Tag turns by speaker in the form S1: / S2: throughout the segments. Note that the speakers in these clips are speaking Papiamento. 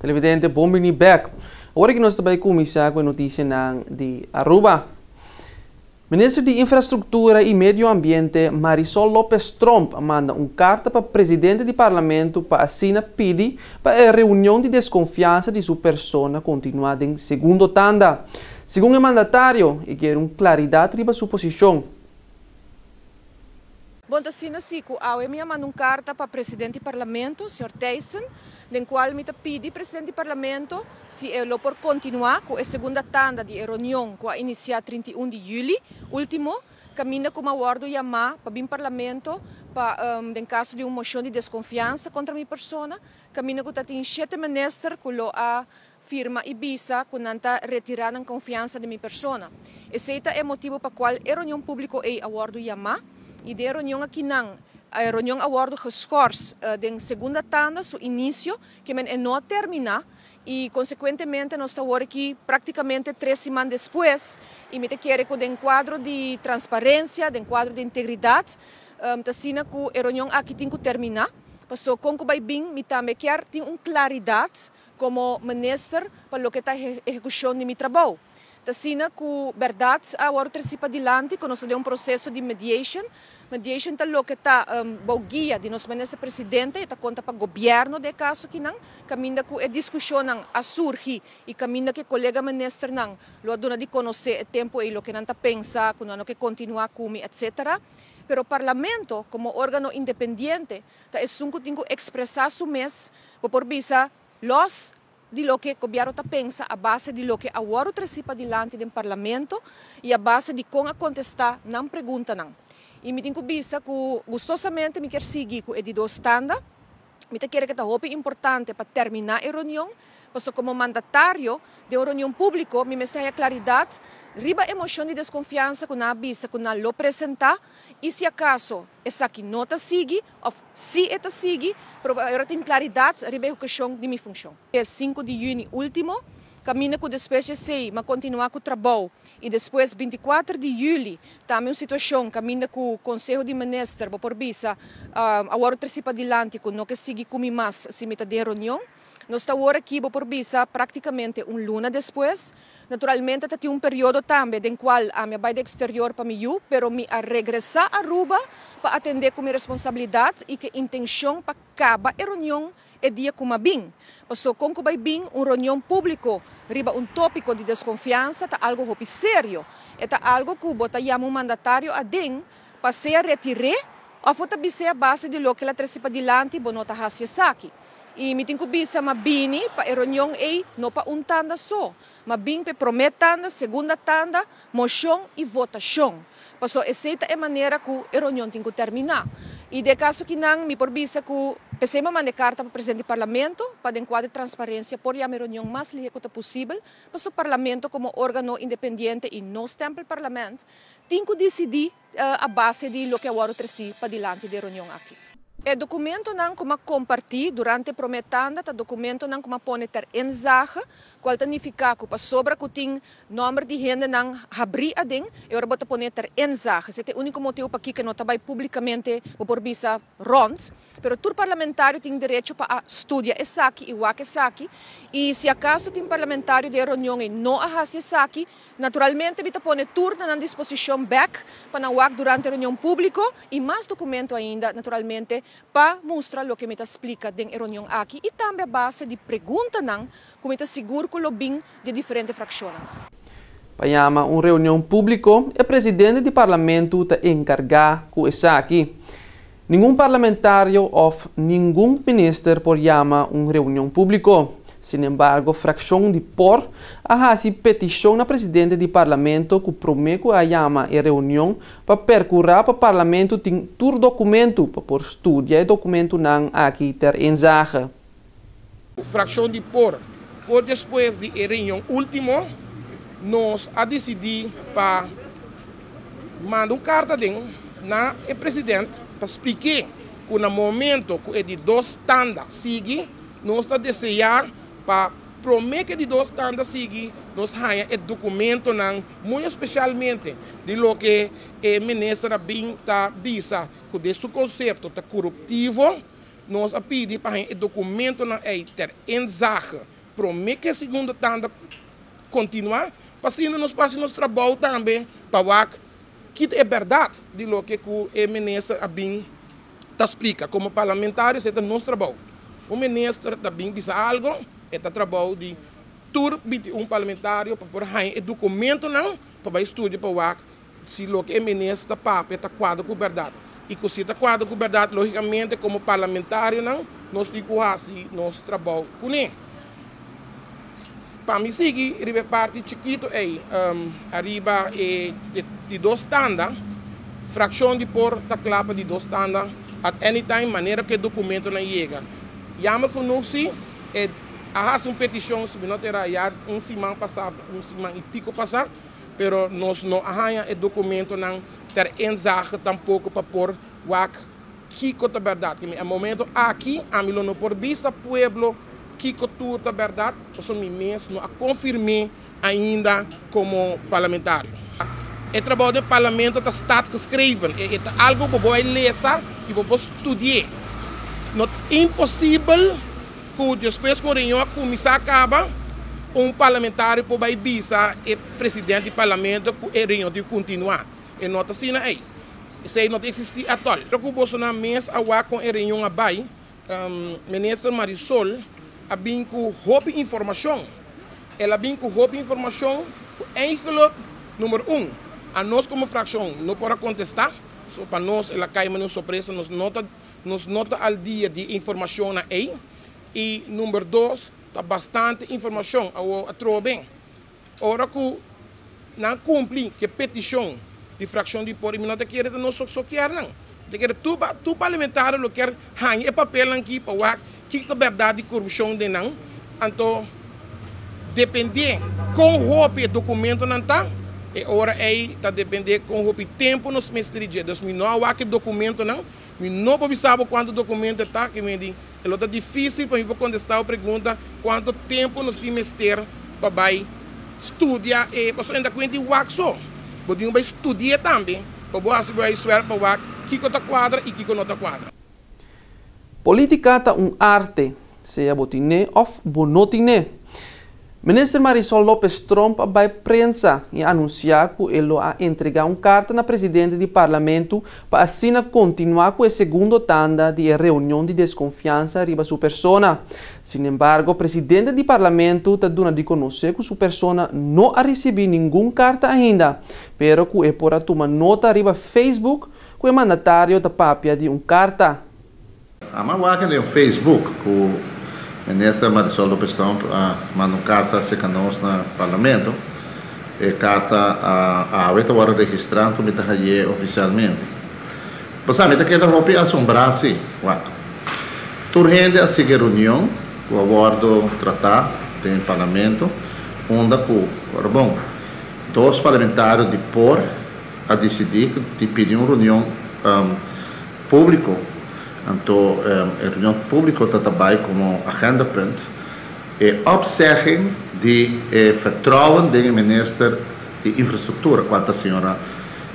S1: Televidente, bon bini bek. Awor cu nos ta bay cuminsa cu e noticianan di Aruba. Minister di Infrastructura y Medio Ambiente Marisol Lopez Tromp a manda un carta pa presidente di Parlamento pa asina pidi pa e reunion di desconfiansa di su persona continua den segundo tanda. Segun e mandatario, e kier un claridad riba su posicion.
S2: Bon, ta asina si cu awe mi a manda un carta pa presidente di Parlamento, señor Thijssen, den cual mi ta pidi presidente di Parlamento si e lo por continua cu e segunda tanda di e reunion cu a inicia 31 di juli ultimo, caminda cu mi a wordo yama pa bin Parlamento pa den caso di un mocion di desconfiansa contra mi persona, caminda cu ta tin shete minister cu lo a firma y bisa cu nan ta retira nan confiansa di mi persona. Esey ta e motibo pa cual e reunion publico ey a wordo yama y den e reunion akinan e reunion a wordo geschors den segunda tanda su inicio ke men e no a termina y consecuentemente nos ta awor aki practicamente tres siman despues y mi ta kere cu den cuadro di transparencia, den cuadro di integridad ta asina cu e reunion aki tin cu termina paso con cu bay bin mi tambe kier tin un claridad Como minister pa loke ta ehecucion di mi trabou. Ta asina cu berdad a worde treci padilanti cu nos ta den un proceso di mediation. Mediation ta loke ta bou guia di nos minister presidente, e ta conta pa gobierno den e caso akinan, caminda cu e discusionnan a surgi y caminda cu e colega ministernan lo a duna di conoce e tempo ey loke nan ta pensa, cu nan no ke continua cu mi, etc. Pero Parlamento como organo independiente ta esun cu tin cu expresa su mes. Bo por bisa los di loke gobièrnu ta pensa a base di loke a wòrdu tresí padilanti den Parlamento i a base di kon a kontestá nan preguntanan. I mi tin ku bisa ku gustosamente mi kier sigui ku e di dos tanda. Mi ta kere ku ta hopi importante pa terminá e reunion, pasobra komo mandatario den un reunion públiko mi mester haña klaridat riba e moshon di deskonfiansa ku nan a bisa ku nan lo presentá i si akaso esaki no ta sigui of si e ta sigui, pero pa ora tin claridad riba e ehecucion di mi funcion. E sinku di juni ultimo, caminda cu despues di esey m'a continua cu trabou y despues 24 di juli tambe un situacion caminda cu Conseho di Minister bo por bisa a wordo treci padilanti cu no ke sigui cu mi mas si mi ta den reunion. Nos ta awor aki, bo por bisa, práktikamente un luna despues. Naturalmente ta tin un periodo tambe den kual ami a bai di eksterior pa mi yu, pero mi a regresá Aruba pa atendé ku mi responsabilidat i ku e intenshon pa kaba e reunion e dia ku m'a bin. Paso kon ku bai bin un reunion públiko riba un tópiko di deskonfiansa ta algu hopi serio. E ta algu ku bo ta yama un mandatario aden pa sea retir'é òf bo ta bis'é a base di loke el a trese padilanti bo no ta hasi esaki. I mi tin ku bisa ma bini pa e reunion ei no pa un tanda so, ma bin pa e promé tanda, segunda tanda, moshon i votashon. Pasobra esei ta e manera ku e reunion tin ku terminá. I den e kaso kinan mi por bisa ku p'esei mi a manda e karta pa presidente di parlamento pa den kuadro di transparensia por yama e reunion mas lihé ku ta posibel, pasobra parlamento komo órgano independiente i no stempelparlament tin ku disidí a base di loke a wòrdu tresí padilanti di e reunion aki. E dokumentonan ku m'a kompartí durante e promé tanda ta dokumentonan ku m'a pone ter inzage, kual ta nifiká ku pasobra ku tin nòmber di hendenan habrí aden, e ora bo ta pone ter inzage. Esei ta e úniko motibu pakiko e no ta bai públikamente, bo por bisa, rònt. Pero tur parlamentario tin derecho pa a studia esaki i wak esaki. I si akaso tin parlamentario den e reunion ei no a hasi esaki, Naturalmente mi ta pone tur na nan disposicion bek pa nan wak durante reunion publico y mas documento ainda naturalmente pa mustra loke mi ta splica den e reunion aki y tambe a base di preguntanan cu mi ta sigur cu lo bin di e diferente fraccionnan.
S1: Pa yama un reunion publico e presidente di parlamento ta encarga cu esaki. Ningun parlamentario of ningun minister por yama un reunion publico. Sinembargo, fraccion di por a haci peticion na presidente di Parlamento cu prome cu a yama e reunion pa percura pa Parlamento tin tur documento pa por studia e documentonan aki ter inzage.
S3: Fraccion di por, for despues di e reunion ultimo, nos a dicidi pa manda un carta den na e president pa splik'é cu na momento cu e di dos tanda sigui, nos ta desea pa prome cu e di dos tanda sigui nos haya e documentonan, muy especialmente di loke e minister a bin ta bisa cu den su concepto ta coruptivo. Nos a pidi pa haña e dokumentonan ei ter inzage. promé ku e segundo tanda kontinuá, pa asina nos por hasi nos trabou tambe pa wak ki ta e bèrdat di loke ku e minister a bin ta splika. Komo parlamentario esei ta nos trabou. Un minister ta bin bisa algu, e ta trabou di tur 21 parlamentario pa por haña e dokumentonan pa bai studia pa wak si loke e minister ta papia ta kuadra ku bèrdat. I ku si ta kuadra ku bèrdat, lógikamente komo parlamentarionan nos tin ku hasi nos trabou kuné. Pa mi sigui riba e parti chikitu ei, ariba e di dos tanda, frakshon di por ta kla pa di dos tanda at any time manera ku e dokumentonan yega. Jammer genoeg si e a hasi un petishon, si mi no ta era ya un siman pasá of un siman i piko pasá, pero nos no a haña e dokumentonan ter inzage tampoko pa por wak kiko ta bèrdat. Kemi e momento aki ami lo no por bisa pueblo kiko tur ta bèrdat, pasobra mi mes no a konfirm'é ainda komo parlamentario. E trabou den parlamento ta staat geschreven, e ta algu ku bo bai lesa i bo por studi'é. No ta imposibel ku despues ku un reunion a kuminsá kaba, un parlamentario por bai bisa e presidente di parlamento ku e reunion tin ku kontinuá. E no ta asina ei. Esei no ta eksistí atòl. Pero ku bosonan mes a wak kon e reunion a bai, Minister Marisol a bin ku hopi informashon. El a bin ku hopi informashon ku eigenlijk, number un, anos komo frakshon no por a kontestá. So pa nos el a kai manera un sorpresa, nos no ta nos no ta al dia di e informashonnan ei. I number dos, ta bastante informashon awor atrobe. Ora ku nan kumpli ku e petishon di frakshon di por i mi no ta kere ta nos so kier nan. Mi ta kere tur tur parlamentario lo kier haña e papelnan aki pa wak kiko ta bèrdat di korupshon den nan. Anto dependé kon hopi e dokumentonan ta, e ora ei ta dependé kon hopi tempu nos mester di dje. Dus mi no a wak e dokumentonan, mi no por bisa bo kuantu dokumento e ta, ke mi di E lo ta difísil pa mi por kontestá bo pregunta kuantu tempu nos tin mester pa bai studia e pasobra e ta kuenta di wak so. Bo tin ku bai studi'é tambe pa bo hasi bo huiswerk pa wak kiko ta kuadra i kiko no ta kuadra.
S1: Polítika ta un arte, sea bo tin'é òf bo no tin'é. Minister Marisol Lopez Tromp a bai prensa i a anunsiá ku e lo a entregá un karta na presidente di parlamentu pa asina kontinuá ku e segundo tanda di e reunion di deskonfiansa riba su persona. Sinembargo, presidente di parlamentu ta duna di konosé ku su persona no a risibí ningun karta ainda, pero ku e por a tuma nota riba Facebook ku e mandatario ta papia di un karta.
S4: Ama wak den Facebook ku Minister Marisol Lopez Tromp a manda un karta aserka nos na Parlamento. E karta a awe ta wòrdu registrá anto mi ta hañ'é ofisialmente. Bo sa, mi ta keda hopi asombrá si. Wak. Tur hende a sigui e reunion ku a wòrdu tratá den Parlamento unda ku, ora bon, dos parlamentario di por a disidí di pidi un reunion Públiko, anto e reunion públiko ta ta bai komo agendapunt e opzegging di e vertrouwen den e minister di infrastruktura kual ta señora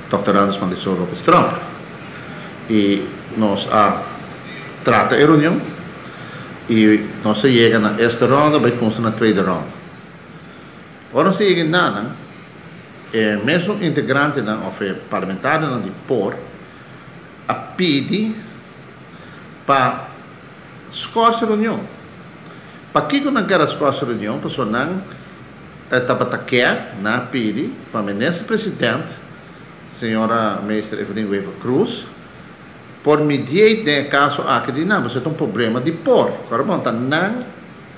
S4: Dòkter Anders Marisol Lopez Tromp. I nos a trata e reunion i nos a yega na eerste ronde bai kunsa na tweede ronde. Ora nos a yega enanan e mesun integrantenan òf e parlamentarionan di por a pidi pa skòrs e reunion. Pakiko nan ker a skòrs e reunion? Pasobra nan tabata ke, nan a pidi pa Minister President, señora Meester Evelyn Wever Croes, por mediate den e kaso aki di nan, pasobra e ta un problema di por. Kòrda bon, ta nan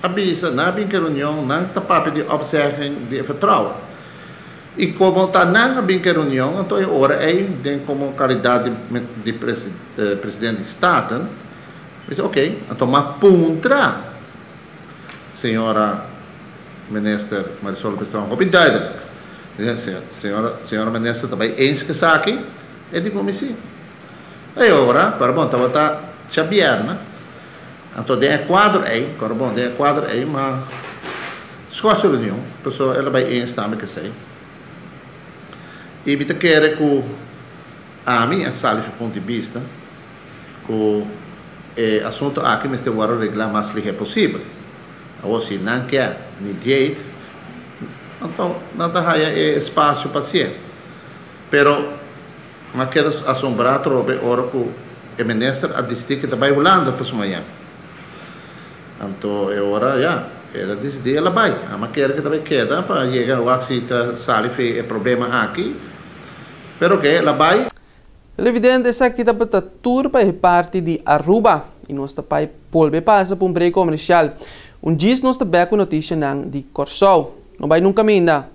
S4: a bisa, nan a bin ku e reunion, nan ta papia di opzegging di e vertrouwen. I komo ta nan a bin ku e reunion, anto e ora ei den komo kalidat di di president di Staten, mi bisa oke, anto m'a puntra señora minister Marisol Lopez Tromp hopi duidelijk, mi bisa señora señora minister ta bai eens ku esaki? E di ku mi si. E ora, pero bon tabata djabièrnè, anto den e kuadro ei, kòrda bon, den e kuadro ei m'a. Scorsio reunion, pasobra el a bai eens tambe kesei. I mi ta kere ku ami a sali su punto di bista ku e asunto aki mester wòrdu reglá mas lihé posibel. Awor si nan ke mediate, anto nan ta haya e espasio pa hasié. Pero m'a keda asombrá atrobe ora ku e minister a disidí ku e ta bai Hulanda pa su mañan. Anto e ora ya, el a disidí el a bai. Ami a kere ku e ta bai keda pa yega wak si ta sali fi e problema aki. Pero ke, el a bai.
S1: Televidente, esaki tabata tur pa e parti di Aruba y nos ta bay bolbe pasa pa un break comercial. Un djis nos ta back cu noticianan di Corsou. No bay nunca minda.